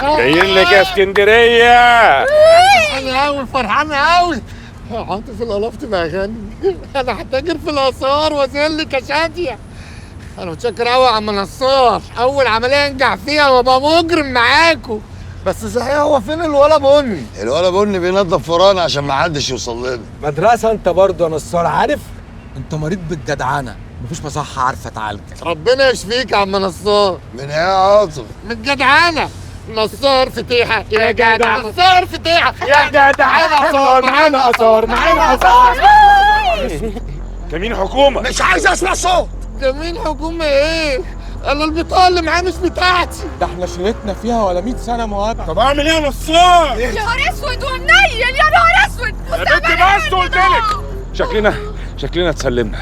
جايين لك يا اسكندرية. فرحان قوي، فرحان قوي. عاطف القلفت بقى غني. انا هتاجر في الاثار واذلك يا شاديه. انا متشكر قوي يا عم نصار، اول عملية انجح فيها وابقى مجرم معاكم. بس صحيح هو فين الولا بني؟ الولا بني بينظف ورانا عشان ما حدش يوصل لنا. مدرسه انت برضه يا نصار، عارف؟ انت مريض بالجدعنه، مفيش مصحه عارفه تعالجك. ربنا يشفيك يا عم نصار. من ايه يا عاطف؟ من الجدعنه. نصار فتيحه يا جدع، نصار فتيحه يا جدع. معانا اثار، معانا اثار، معانا اثار. كمين حكومة. مش عايز اسمع صوت. كمين حكومة ايه؟ انا البطاقة اللي معاه مش بتاعتي. ده احنا شلتنا فيها ولا 100 سنة مهاب. طب اعمل ايه يا نصار؟ يا نهار اسود ومنيل، يا نهار اسود. يا بنت بس قلت لك. شكلنا اتسلمنا.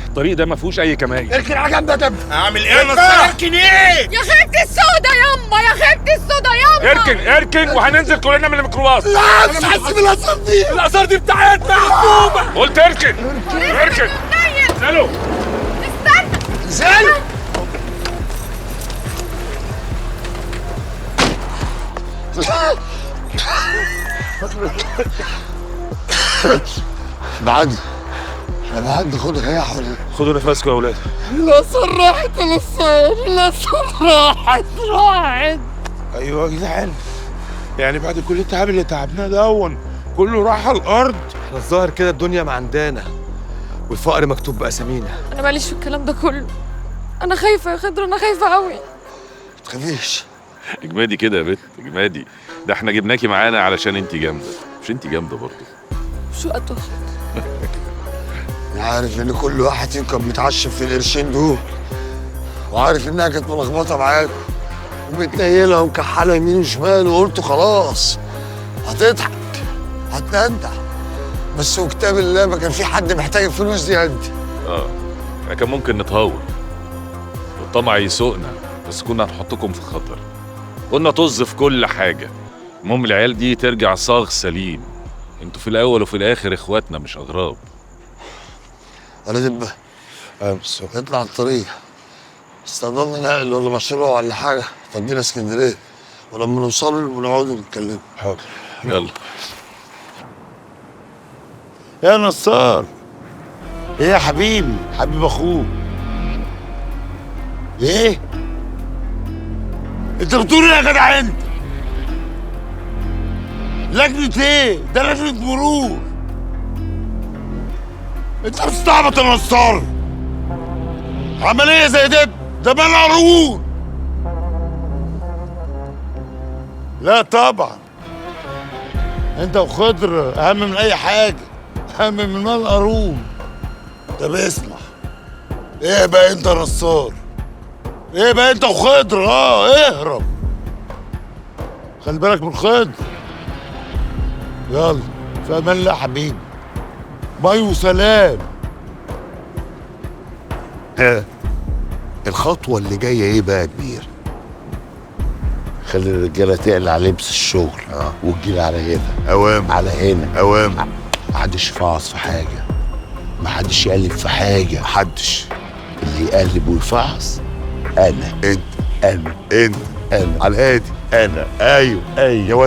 الطريق ده ما فيهوش اي كمائن. اركن على جنب يا دب. اعمل ايه يا نصار؟ اركن ايه؟ يا خيبتي السودا ياما، يا خيبتي السودا ياما. اركن اركن وهننزل كلنا من الميكروباص. لا مش حاسس بالاثار دي. الاثار دي بتاعتنا يا حكومة. قلت اركن اركن. انزلوا. استنى. انزل. بعد احنا بعد خد رياح ولا خدوا نفسكم يا اولاد. الاثار راحت يا نصار، الاثار راحت راحت. ايوه يا جدعان، يعني بعد كل التعب اللي تعبناه دون كله راح على الارض. احنا الظاهر كده الدنيا معندانا والفقر مكتوب باسامينا. انا ماليش في الكلام ده كله، انا خايفة يا خضر، انا خايفة قوي. ما تخافيش. اجمادي كده يا بت، اجمادي. ده احنا جبناكي معانا علشان انت جامدة. مش انت جامدة برضه؟ مش وقته. انا عارف ان كل واحد فيكم كان متعشم في القرشين دول، وعارف انها كانت ملخبطة معاكم ومتنيله ومكحله يمين وشمال، وقلتوا خلاص هتضحك هتندع، بس وكتاب الله ما كان في حد محتاج الفلوس دي قدي. احنا كان ممكن نتهور والطمع يسوقنا، بس كنا هنحطكم في خطر. قلنا طز في كل حاجة، المهم العيال دي ترجع صاغ سليم. انتوا في الاول وفي الاخر اخواتنا مش اغراب. انا دب اطلع على الطريق، استنى نقل ولا مشروع ولا حاجة تودينا اسكندرية، ولما نوصل ونقعد نتكلم. حاضر. يلا يا نصار. ايه يا حبيبي، حبيب اخوك. ايه انت بتقول ايه يا جدع انت؟ لجنة ايه؟ ده لجنة مرور. انت بتستعبط يا نصار. عملية زي دي ده مال قارون. لا طبعا انت وخضر اهم من اي حاجة، اهم من مال قارون. طب اسمع، ايه بقى انت يا نصار؟ ايه بقى انت وخضر؟ اهرب، خلي بالك من خضر. يلا في امان الله يا حبيبي، باي وسلام. الخطوة اللي جاية ايه بقى يا كبير؟ خلي الرجالة تقلع لبس الشغل وتجيلي على هنا. اوام على هنا. اوام. محدش يفعص في حاجة، محدش يقلب في حاجة، محدش. اللي يقلب ويفعص انا. انت. انا. انت. انا. على الهادي. انا. ايوه ايوه.